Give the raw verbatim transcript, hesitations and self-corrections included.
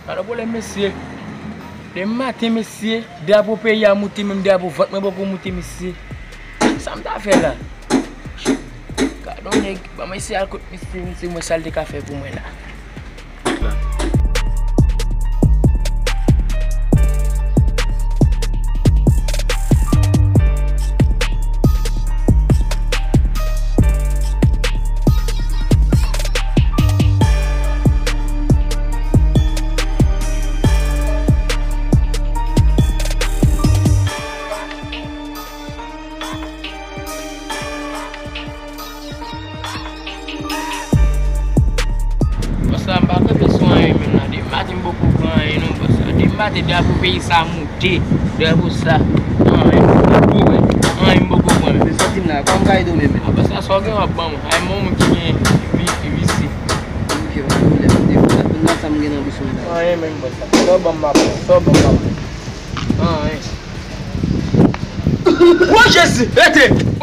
Gade pwoblèm, mesye. Demen maten, mesye, drapo peyi a moute, menm drapo vant mwen poko moute, mesye. Sa m ta fè la? Gade yon nèg, ban m eseye al kot misye, misye, mwen sa l te ka fè pou mwen la. Bòs la, m pa kanpe sou anyen menm la. Depi maten m poko pran anyen non, bòs la. Depi maten drapo peyi sa moute. Drapo sa. Anyen m poko pran. Anyen m poko pran. Men sòti m la, kòman m ka ede w menm? A, bòs la, sa w gen w ap ban mwen? Ay, mwen moun ki gen vi-, visi. Ok, pa gen pwoblèm. Depi maten la, sa m gen nan bouch mwen la? Anyen menm, bòs la. Sa w ban m, m ap pran. Sa w ban m, m ap pran. Anyen. Wo Jezi, rete!